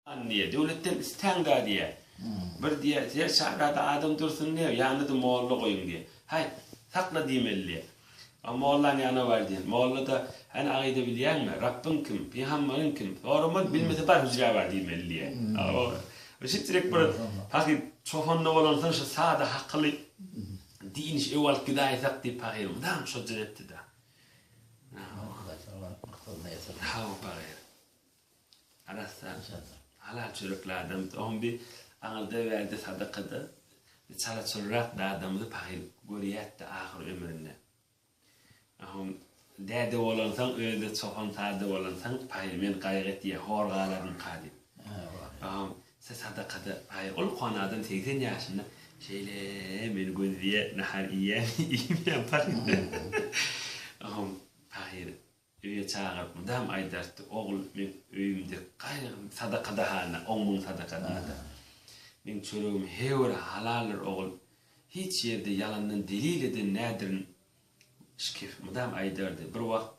Diýýär. Döwletden istäň-dä diýýär. Bir diýýär, her çarada adam dursun diýýär, ýanyna-da molla goýuň diýýär. Haý, sakla diýmeli diýýär. A mollaň ýanyna bar diýen. Molla-da, Hany agyda bilýäňmi, Rabbyň kim, pygamberiň kim, soramaly, bilmese bar hüjrä bar diýmeli diýýär. Şeýtdirek bir pahyr çopan-da bolansoň şu sada hakyly din işi öw alyp gidäýsek diýip pahyr mydam şo jyn etdi-de. Hawa pahyr. Arassa, halal çörekli adam. Oňam bir aňyrda bärde sadakada bir çala-çulrak dadamyzy pahyr görýärdi ahyr ömründe. Oňam däde bolansoň, özi-de çopan sada bolansoň, pahyr men gaýgy etýä, hor galarmyka diýip. Oňam sadakada pahyr ulkan adam 80 ýaşynda şeýle meni gözleýä, nahar iýýämi, iýmeýämi pahyr. Oňam pahyr Öýe çagyryp mydam aýdardy, Ogul, meň öýümde gaýgym sadakada-hana, oň-muň sadakasynda-da. Meň çöregim heýwere halaldyr, ogul. Hiç ýerde ýalandan delil eden nädirin şkif mydam aýdardy. Bir wagt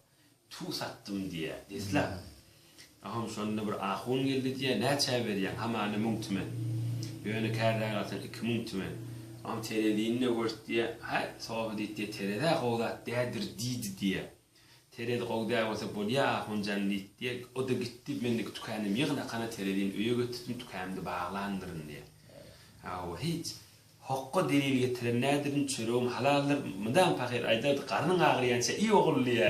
tuw satdym diýýär, deslap. Aham şonda bir ahun geldi diýýär, näçä berýäň, hamana müň tümen. Ýöne kärräk alsaň 2000 tümen. Aham terezini-de görüp diýýär, Haý, sowa diýip diýýär, terez-ä gowy zat dädir diýdi diýýär. Terezi gowy däl bolsa bolýa ahunjan diýdi diýe, o-da gitdi, men-de tükänim ýygnakana terezini öýe getirdim, tükänimde baglandyryn diýe. Hawa, hiç hokga delil getiren nädirin, çöregim halaldyr, mydam pahyr aýdardy, garnyň agyrýança iý ogul diýe.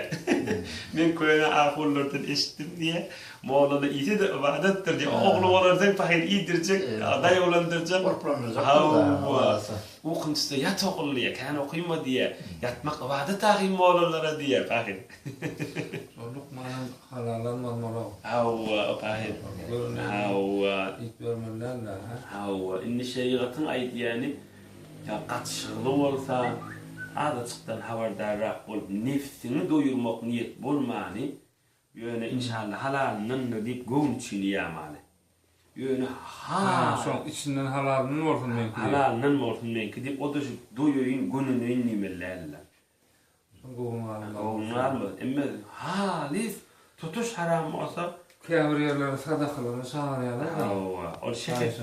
Men köne ahunlardan eşitdim diýe, mollada iýse-de ybadatdyr diýe, ogly bolansoň pahyr iýdirjek, daýawlandyrjak. Gurplandyrjakdyr-da, Hawa. Ukyň tutsa ýat ogul diýýär, kän okyma diýýär. Ýatmak ybadat ahym mollalara diýýär pahyr. Şol lukmanam halalan bolmaly-ow. Hawa, pahyr. Hawa. Iýip ýörmeli däl-dä, hä? Hawa, indi şerigatyň aýdýany, ýa gatyşygly bolsa, azajykdan habardarrak bolup, nebsiňi doýurmak niýet bolmany, Ýöne inşallah halalyndandyr diýip göwün üçin iýämaly. Ýöne ha. Ha şoň içinden halalyndan bolsun meňki diýip. Halalyndan bolsun meňki diýip o-da şu doýaýyn göneneýin diýmeli däldir. Şoň göwün galmaz. Göwün galmaz. Emme halys tutuş haram bolsa. Käbir ýerlerde sadakalara çagyrýarlar-da. Hawa, ol şeker.